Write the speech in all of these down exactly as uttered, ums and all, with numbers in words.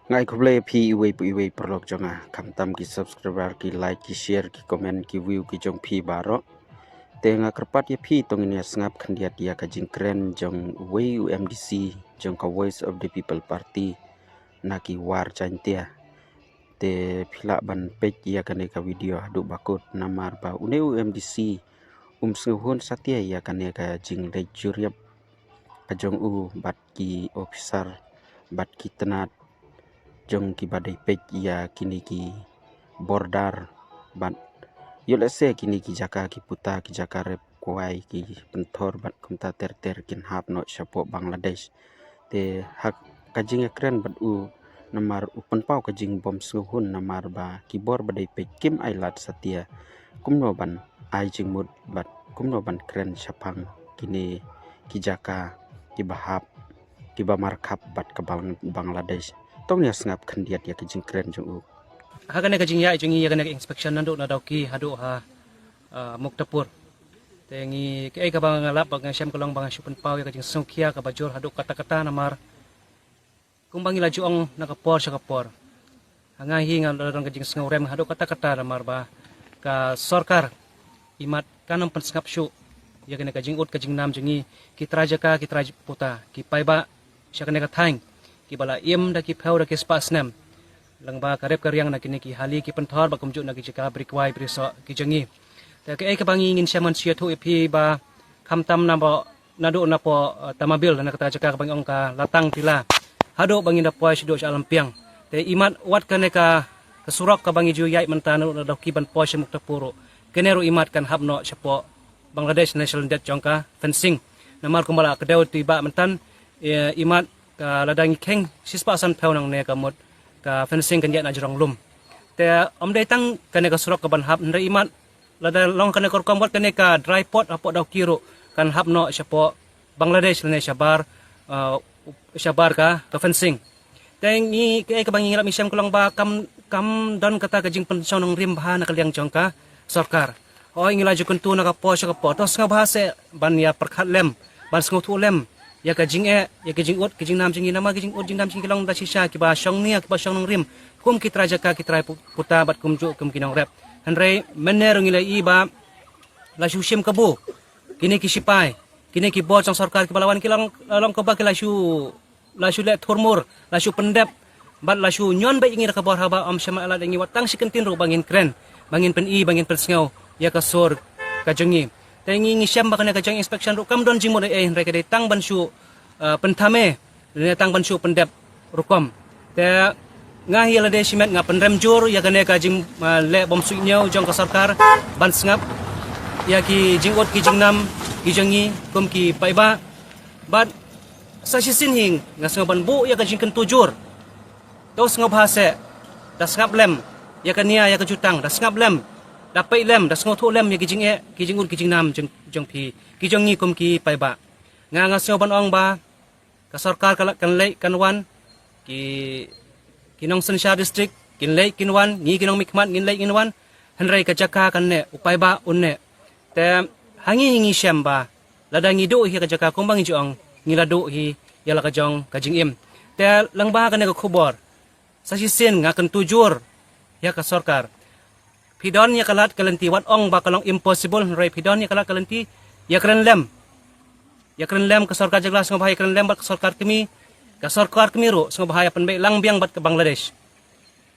Nga ai khublei ïa phi iwei pa iwei paralok jong nga, khamtam ki subscriber, ki like, ki share, ki comment, ki view ki jong phi baroh. Te nga kyrpad ïa phi to ngin ïa sngap khyndiat ïa ka jingkren jong uwei u M D C jong ka Voice of the People Party na ki War Jaintia. Te phi lah ban peit ïa kane ka video haduh ba kut, namar ba une u M D C um sngewhun satia ïa kane ka jingleit juriap ka jong u bad ki officer bad ki tnat jong kiba dei peit ïa kine ki border bad ïoh lehse kine ki jaka ki puta, ki jaka rep kwai, ki pynthor bad kumta ter ter kin hap noh shapoh Bangladesh. Te ha ka jingïakren bad u, namar u pynpaw ka jingbym sngewhun namar ba ki bor ba dei peit kim ai lad satia kumno ban ai jingmut bad kumno ban kren shaphang kine ki jaka kiba hap, kiba markhap bad ka Bang-, Bangladesh. To ngin ïa sngap khyndiat ïa ka jingkren jong u. Ha kane ka jingïaid jong ngi ïa kane ka inspection naduh na Dawki haduh ha, ah, Muktapur. Te ngi, kaei kaba nga lap bad nga shem ka long ba nga shu pynpaw ïa ka jingsngewkhia kaba jur haduh katta katta namar kumba ngi la ju ong na ka por sha ka por. Ha nga hi nga la don ka jingsngewrem haduh katta katta namar ba ka sorkar imat kan ym pynsngap shuh ïa kane ka jingud ka jingnam jong ngi, ki trai jaka, ki trai puta, ki paidbah sha kane ka thaiñ, kiba la im da ki phew da ki spah snem lyngba ka rep ka riang na kine ki hali ki pynthor bad kumjuh na ki jaka bri kwai bri soh ki jong ngi. Te kaei kaba ngi ngin shem ban shu ïathuh ïa phi ba khamtam na ba naduh napoh, eh, Tamabil na kata jaka kaba ngi ong ka Latang Tila haduh ba ngin da poi shaduh sha Alampiang. Te imat wat kane ka, ka surok kaba ngi ju ïaid mynta naduh na Dawki ban poi sha Muktapur ruh, kane ruh imat kan hap noh shapoh Bangladesh na shalyndet jong ka fencing. Namar kumba la kdew tu i bah mynta, eh, imat ka lada ngi kheiñ shispah sanphew nangne ka mut ka fencing kan ïaid na jrong lum. Te ym dei tang kane ka surok kaban hap, hynrei imat lada long kane ka rukom wat kane ka dry port hapoh Dawki ruh kan hap noh shapoh Bangladesh lane shabar, uh, shabar ka, ka fencing. Te ngi, kaei kaba ngi lap ngi shem ka long ba kam, kam don kata ka jingpynshong nongrim bha na ka liang jong ka sorkar. Hooid ngi la ju kyntu na ka por sha ka por. To sngewbha seh ban ïa pyrkhat lem, ban sngewthuh lem ïa ka jingeh, ïa ka jingud ka jingnam jong ngi namar ka jingud jingnam jong ngi ka long da shisha kiba shong nia, kiba shong nongrim kum ki trai jaka, ki trai pu-, puta bad kumjuh kum ki nongrep. Hynrei mynne ruh ngi la ïohi ba la shu shim kabu kine ki shipai, kine ki bor jong sorkar kiba la wan ki long, long kaba ki la shu, la shu leh thurmur, la shu pyndep bad la shu ñion beit ïa ngi da ka bor haba ym shym la lad ïa ngi wat tang shi kyntien ruh ba ngin kren, ba ngin pyni, ba ngin pynsngew ïa ka sur ka jong ngi. Te ngi, ngi shem ba kane ka jong inspection ruh kam don jingmut ei ei, hynrei ka dei tang ban shu, eh, pynthame lane tang ban shu pyndep rukom. Te nga hi ïa lade shimet nga pynrem jur ïa kane ka jing, ah, leh bym suidñiew jong ka sorkar ban sngap ïa ki jingud ki jingnam ki jong ngi kum ki paidbah. Bad sa shisien hi nga sngew ban buh ïa ka jingkyntu jur. To sngewbha seh, da sngap lem ïa ka nia ïa ka jutang, da sngap lem, da peit lem, da sngewthuh lem ïa ki jingeh, ki jingud ki jingnam jong, jong phi, ki jong ngi kum ki paidbah. Nga, nga sngew ban ong ba ka sorkar ka la, kan leit kan wan, ki, ki nongsynshar district kin leit kin wan, ngi ki nongmihkhmat ngin leit ngin wan. Hynrei ka jaka kan neh, u paidbah un neh. Te ha ngi hi ngi shem ba lada ngi duh hi ka jaka kumba ngi ju ong, ngi la duh hi ïa la ka jong ka jingim. Te lyngba kane ka khubor sa shisien nga kyntu jur ïa ka sorkar. Phi don ïa ka lad ka lynti, wat ong ba ka long impossible, hynrei phi don ïa ka lad ka lynti, ïa kren lem. Ïa kren lem ka sorkar jylla, sngewbha ïa kren lem bad ka sorkar kmie. Ka sorkar kmie ruh sngewbha ïa pynbeit lang biang bad ka Bangladesh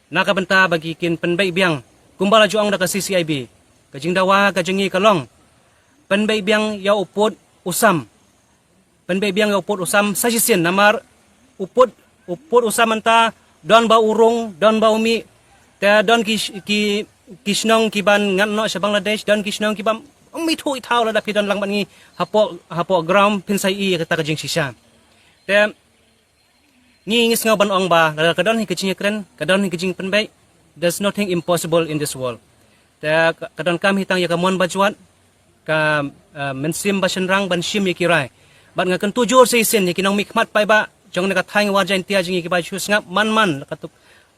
na ka bynta ba ki kin pynbeit biang kumba la ju ong da ka C C I B. Ka jingdawa ka jong ngi ka long pynbeit biang ïa u pud u sam. Pynbeit biang ïa u pud u sam sa shisien namar u pud, u pud u sam mynta don ba u rung, don ba u mih. Te don ki, ki, ki shnong kiban ngat noh sha Bangladesh, don ki shnong kiba ym ithuh ithaw lada phi don lang bad ngi hapoh, hapoh ground phin sa ïohi ïa kata ka jingshisha. Te ngi, ngi sngew ban ong ba lada ka don hi ka jingïakren, ka don hi ka jingpynbeit, there's nothing impossible in this world. Te ka, ka donkam hi tang ïa ka mon bajwat, ka, eh, mynsiem bashynrang ban shim ïa ki rai. Bad nga kyntu jur sa shisien ïa ki nongmihkhmat paidbah jong kane ka thaiñ War Jaintia jong ngi kiba shu sngap man man la katto,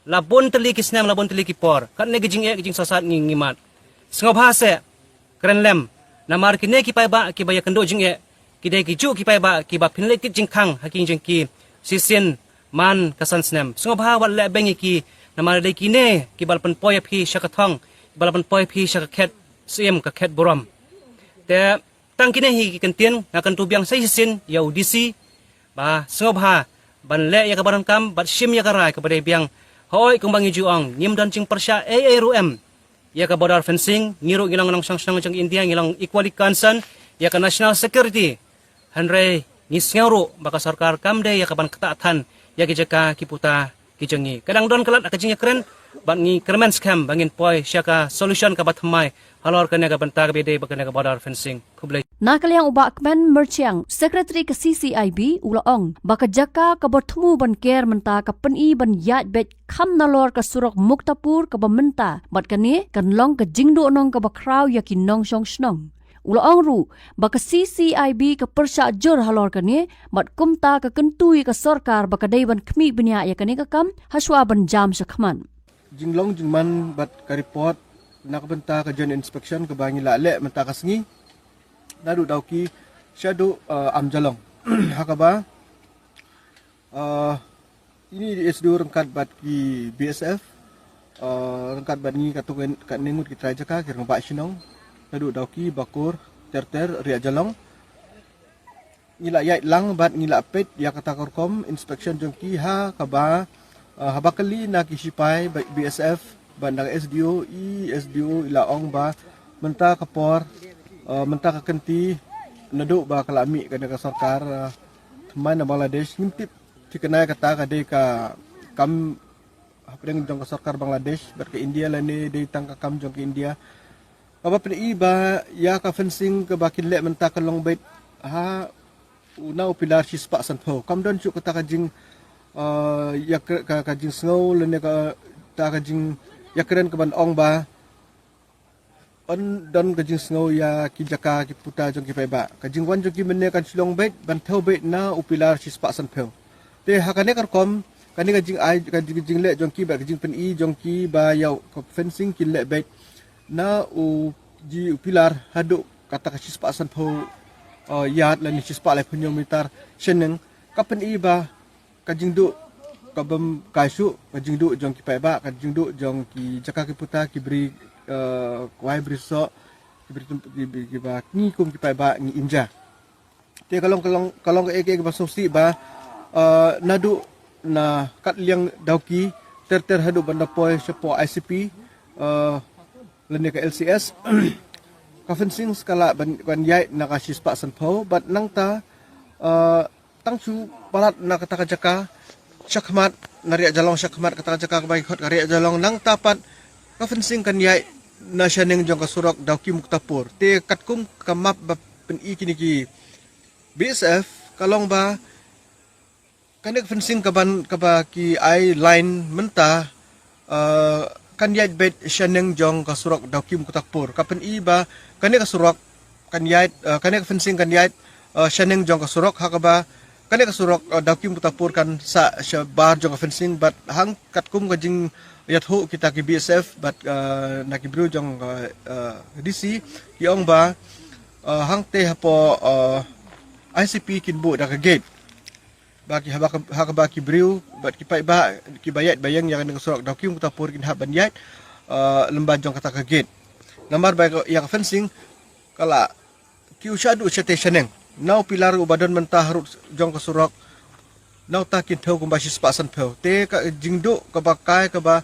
la bun tylli ki snem, la bun tylli ki por. Katne ki jingeh ki jingsosat ngi, ngi mad. Sngewbha seh kren lem. Namar kine ki paidbah kiba ïakynduh jingeh ki dei kijuh ki paidbah kiba pynleit kit jingkhang ha ki jong ki shisien man ka san snem. Sngewbha wat leh beng ïa ki, namar dei kine kiba la pynpoi ïa phi sha ka thong, kiba la pynpoi ïa phi sha ka khet syiem, ka khet burom. Te tang kine hi ki kyntien nga kyntu biang sa shisien ïa u D C ba sngewbha ban leh ïa kaba donkam bad shim ïa ka rai kaba dei biang. Hooid, kumba ngi ju ong, ngim don jingpyrshah ei ei ruh em ïa ka border fencing. Ngi ruh ngi long nongshong shnong jong India, ngi long equally concerned ïa ka national security. Hynrei ngi sngew ruh ba ka sorkar kam dei ïa kaban ktah than ïa ki jaka ki puta ki jong ngi. Ka dang don ka lad ka jingïakren bad ngi kyrmen skhem ba ngin poi sha ka solution kaba thymmai halor kane ka bynta kaba dei bad kane ka border fencing. Khublei. Na ka liang u Bah Kmen Myrchiang, Secretary ka C C I B, u la ong ba ka jaka kaba thmu ban ker mynta ka pyni ban ïaid beit kham nalor ka surok Muktapur kaba mynta, bad kane kan long ka jingduhnong kaba khraw ïa ki nongshong shnong. U la ong ruh ba ka C C I B ka pyrshah jur halor kane, bad kumta ka kyntu ïa ka sorkar ba ka dei ban khmih bniah ïa kane ka kam hashwa ban jam shakhmat. Jinglong jingman bad ka report na ka bynta ka joint inspection kaba ngi la leh mynta ka sngi naduh Dawki shaduh, uh, Amjolong. Ha kaba, uh, ini di S D O ryngkat bad ki B S F, uh, ryngkat bad ngi katto katne ngut ki trai jaka, ki rangbah shnong naduh Dawki, Bakur, Terter, Riah Jolong. Ngi la ïaid lang bad ngi la peit ïa kata ka rukom inspection jong ki ha kaba, uh, haba kylli na ki shipai ba-, B S F bad na ka S D O, i S D O i la ong ba mynta ka por, uh, mynta ka kynti naduh ba ka la mih kane ka sorkar, uh, thymmai na Bangladesh, ngim tip thikna ïa kata ka dei ka kam hapdeng jong ka sorkar Bangladesh bad ka India lane dei tang ka kam jong ka India. Kaba pyni ba ïa ka fencing kaba kin leh mynta ka long beit ha u, na u pilar shispah sanphew. Kam don shuh kata ka jing, uh, ïa ka, ka, ka jingsngew lane kata ka jingïakren kaban ong ba yn don ka jingsngew ïa ki jaka ki puta jong ki paidbah. Ka jingwan jong ki mynne kan shu long beit ban thew beit na u pilar shispah sanphew. Te ha kane ka rukom, kane ka jingai, ka jing, jingleh jong ki bad ka jingpyni jong ki ba ïa ka fencing kin leh beit na u, ji u pilar haduh kata ka shispah sanphew, uh, yard lane shispah laiphew hynñiew meter shaneng, ka pyni ba ka jingduh ka bym kai shuh, ka jingduh jong ki paidbah, ka jingduh jong ki jaka ki puta, ki bri, eh, kwai bri soh, ki bri tum-, ki bri, kiba ngi kum ki paidbah ngi im ja. Te ka long, ka long, ka long kaei kaei kaba sngewsih ba, eh, naduh na kat liang Dawki, ter ter haduh ban da poi shapoh I C P, eh, lane ka L C S. Ka fencing sa ka lah ban, ban ïaid na ka shispah sanphew, bad nangta, eh, tang shu palat na kata ka jaka shakhmat, na Riah Jolong shakhmat, kata ka jaka kaba ki khot ka Riah Jolong, nangta pat ka fencing kan ïaid na shaneng jong ka surok Dawki Muktapur. Te katkum ka map ba pyni kine ki B S F, ka long ba kane ka fencing kaban, kaba ki ai line mynta, uh, kan ïaid beit shaneng jong ka surok Dawki Muktapur. Ka pyni ba kane ka surok kan ïaid, uh, kane ka fencing kan ïaid, uh, shaneng jong ka surok, ha kaba kane ka surok, uh, Dawki Muktapur kan sah shabar jong ka fencing, bad hangta katkum ka jingïathuh kita ki B S F bad, uh, na ki briew jong, uh, uh, D C, ki ong ba, uh, hangta hapoh, uh, I C P kin buh da ka gate. Ba ki haba ka, ha kaba ki briew bad ki paidbah kiba ïaid ba ïeng ïa kane ka surok Dawki Muktapur kin hap ban ïaid, uh, lem bad jong kata ka gate. Namar ba ïa ka fencing ka la kiew shaduh shatei shaneng. Na u pilar uba don mynta harud jong ka surok, na uta kin thew kumba shispah sanphew. Te ka jingduh kaba kai kaba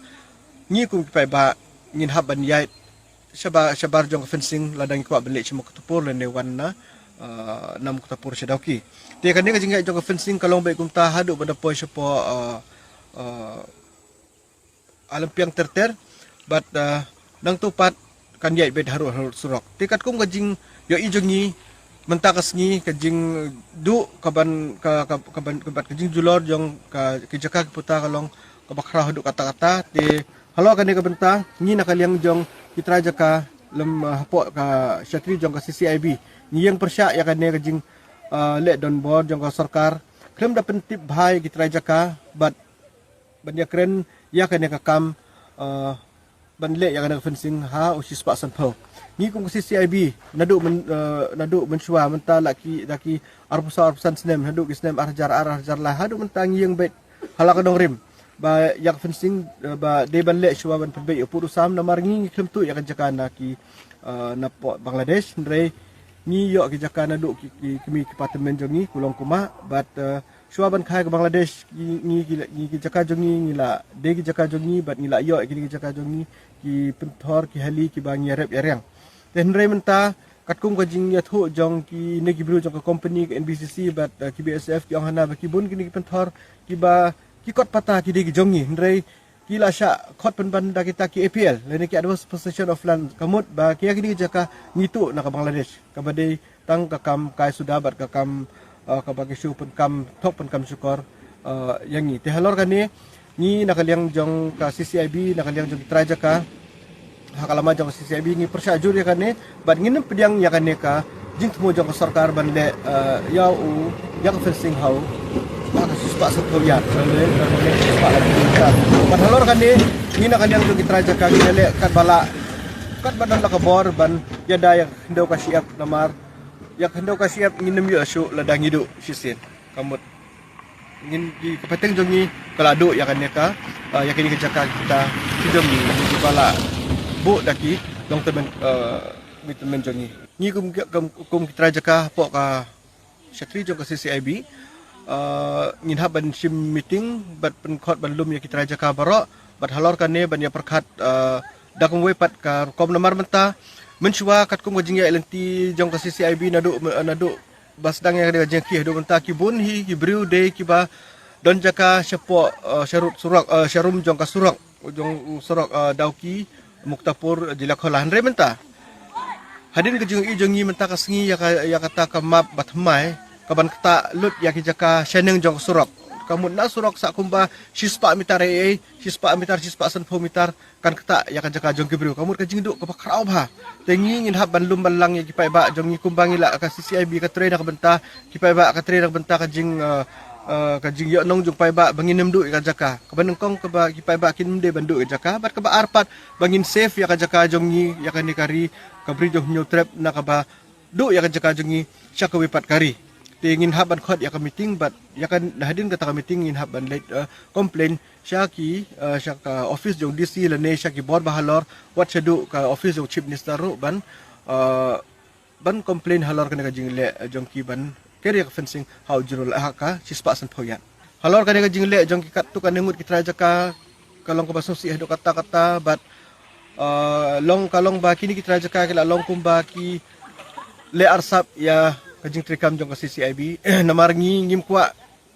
ngi kum ki paidbah ngin hap ban ïaid shabar, shabar jong ka fencing lada ngi kwah ban leit sha Muktapur lane wan na, uh, na Muktapur sha Dawki. Te kane ka jingïaid jong ka fencing ka long beit kumta haduh ban da poi shapoh, uh, uh, Alampiang ter ter, bad, uh, nangta pat kan ïaid beit harud harud surok. Te katkum ka jingïohi jong ngi mynta ka sngi, ka jingduh kaban, ka, ka, kaban, kaban ka jingjulor jong ka, ki jaka ki puta ka long kaba khraw haduh katta katta. Te halor kane ka bynta ngi na ka liang jong ki trai jaka lem, uh, hapoh ka shatri jong ka C C I B ngi ïeng pyrshah ïa kane ka jing, uh, leh donbor jong ka sorkar khlem da pyntip bha ïa ki trai jaka bad ban ïakren ïa kane ka kam, uh, ban leh ïa kane ka fencing ha u shispah sanphew. Ngi kum ka C C I B naduh myn, uh, naduh mynshuwa mynta la ki, la ki arphew saw arphew san snem, naduh ki snem ar hajar ar, ar hajar lai haduh mynta ngi ïeng beit Ha la ka nongrim ba ïa ka fencing, eh, ba dei ban leh shuwa ban pynbeit ïa u pud u sam, namar ngi ngi khlem tuh ïa ka jaka na ki, eh, na pdeng Bangladesh, hynrei ngi ïoh ki jaka naduh ki, ki kmie ki patmen jong ngi, ku long ku ma, bad, eh, shuwa ban kha ïa ka Bangladesh, ngi, ngi, ngi, ngi ki jaka jong ngi, ngi la dei ki jaka jong ngi, bad ngi la ïoh ïa kine ki jaka jong ngi, ki pynthor, ki hali, kiba ngi ïarep ïariang. Te hynrei mynta, katkum ka jingïathuh jong kine ki briew jong ka company, ka N B C C bad, eh, ki B S F, ki ong hana ba ki bun kine ki pynthor kiba ki kot pata ki dei ki jong ngi, hynrei ki la shah khot pynban da kita ki A P L, lane ki Adverse Possession of Land, ka mut ba ki ïa kine ki jaka ngi tuh na ka Bangladesh, kaba dei tang ka kam kai suda bad ka kam, eh, kaba ki shu pynkam thok pynkam shukor, eh, ïa ngi. Te halor kane, ngi na ka liang jong ka C C I B, na ka liang jong ki trai jaka, ha ka lama jong ka C C I B ngi pyrshah jur ïa kane, bad ngin ym pdiang ïa kane ka jingthmu jong ka sorkar ban leh, eh, ïa u, ïa ka fencing ha u, ha ka shispah sanphew yard, ban leh, ban leh shispah sanphew yard. Bad halor kane, ngi na ka liang jong ki trai jaka ngi leh katba lah, katba don la ka bor ban ïada ïa ka khyndew ka shyiap, namar ïa ka khyndew ka shyiap ngin ym ïoh shuh lada ngi duh shisien. Ka mut ngin, ki, ka pateng jong ngi ka la duh ïa kane ka, ah, ïa kane ka jaka kita ki jong ngi, ngi ba la buh da ki longtymmen, ah, longtymmen jong ngi. Ngi kum, kum, kum ki trai jaka hapoh ka shatri jong ka C C I B, ah, ngin hap ban shim meeting bad pynkhot ban lum ïa ki trai jaka baroh, bad halor kane ban ïa pyrkhat, ah, da kumwei pat ka rukom, namar mynta mynshuwa katkum ka jingïaid lynti jong ka C C I B naduh, naduh ba sdang ïa ka jingïakhih haduh mynta, ki bun hi ki briew dei kiba don jaka shapoh, eh, sharud surok, eh, sharum jong ka surok, jong u surok, eh, Dawki, Muktapur, eh, Jyllakhola. Hynrei mynta, hadien ka jingïohi jong ngi mynta ka sngi ïa ka, ïa kata ka map ba thymmai, kaban ktah lut ïa ki jaka shaneng jong ka surok. Ka mut na surok sah kumba shispah mitar ei ei, shispah mitar, shispah sanphew mitar, kan ktah ïa ka jaka jong ki briew. Ka mut ka jingduh kaba khraw bha. Te ngi ngin hap ban lum ban lang ïa ki paidbah jong ngi, kumba ngi lah ka C C I B ka trei na ka bynta ki paidbah, ka trei na ka bynta ka jing, eh, eh, ka jingïohnong jong paidbah ba ngin ym duh ïa ka jaka. Kaba nyngkong kaba ki paidbah kin ym dei ban duh ïa ka jaka, bad kaba ar pat ba ngin save ïa ka jaka jong ngi, ïa kane ka ri, ka Bri jong Hynñiewtrep, na kaba duh ïa ka jaka jong ngi sha kawei pat ka ri. Te ngin hap ban khot ïa ka meeting, bad ïa ka, hadien kata ka meeting ngin hap ban leit, eh, complain sha ki, eh, sha ka office jong D C lane sha ki bor ba halor, wat shaduh ka office jong Chief Minister ruh ban, eh, ban complain halor kane ka jingleh, eh, jong ki ban ker ïa ka fencing ha u jrul, ha ka shispah sanphew yard. Halor kane ka jingleh jong ki katto katne ngut ki trai jaka, ka long kaba sngewsih haduh katta katta, bad, eh, long, ka long ba kine ki trai jaka ki la long kumba ki leh arsap ïa ka jingtreikam jong ka C C I B. Namar ngi ngim kwah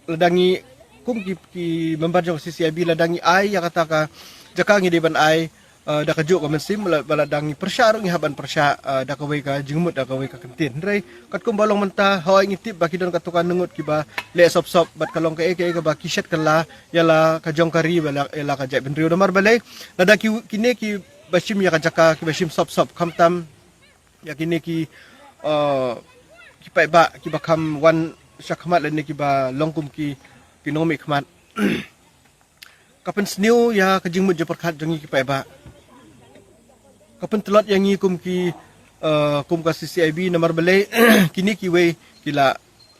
lada ngi kum ki, ki member jong ka C C I B, lada ngi ai ïa kata ka jaka ngi dei ban ai, eh, da kajuh ka mynsiem, la, ba lada ngi pyrshah ruh ngi hap ban pyrshah, eh, da kawei ka jingmut, da kawei ka kyntien. Hynrei katkum ba long mynta, hooid ngi tip ba ki don katto katne ngut kiba leh sop sop, bad ka long kaei kaei kaba ki shet kylla ïa la ka jong ka ri, ba la, ïa la ka jaitbynriew. Namar balei? Lada ki, kine kiba shim ïa ka jaka, kiba shim sop sop, khamtam ïa kine ki, eh, ki paidbah kiba kham wan shakhmat lane kiba long kum ki, ki nongmihkhmat, ka pynsniew ïa ka jingmut jingpyrkhat jong ngi ki paidbah. Ka pyntlot ïa ngi kum ki, eh, kum ka C C I B, namar balei kine kiwei ki la,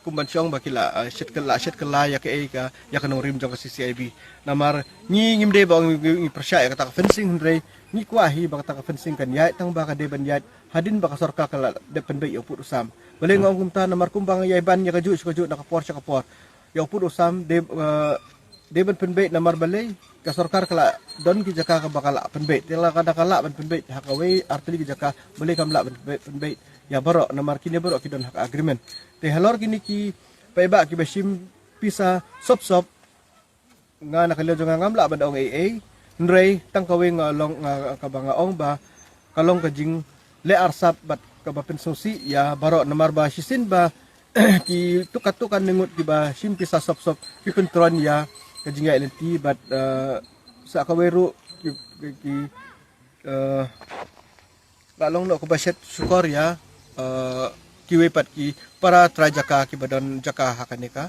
kum ban shong ba ki la, eh, shet kylla, shet kylla ïa kaei ka, ïa ka nongrim jong ka C C I B. Namar ngi ngim dei ba ngi, ngi, ngi pyrshah ïa kata ka fencing, hynrei ngi kwah hi ba kata ka fencing kan ïaid, tang ba ka dei ban ïaid hadien ba ka sorkar ka la dep pynbeit ïa u pud u sam. Balei nga ong kumta? Namar kumba nga ïai ban ïa kajuh sha kajuh, na ka por sha ka por, ïa u pud u sam dei, eh, dei ban pynbeit, namar balei? Ka sorkar ka la don ki jaka kaba ka la pynbeit. Te lada ka lah ban pynbeit ha kawei ar tylli ki jaka, balei kam lah ban pynbeit, pynbeit ïa baroh, namar kine baroh ki don ha ka agreement. Te halor kine ki paidbah kiba shim pisa sop sop, nga na ka liang jong nga ngam lah ban ong ei ei, hynrei tang kawei nga long, nga, kaba nga ong ba ka long ka jingleh arsap bad kaba pynsngewsih ïa baroh, namar ba shisien ba ki katto katne ngut kiba shim pisa sop sop ki pyntron ïa ka jingïaid lynti, bad, eh, sa kawei ruh ki, ki, ki, eh, la long noh kaba shet shukor ïa, eh, kiwei pat ki para trai jaka kiba don jaka ha kane ka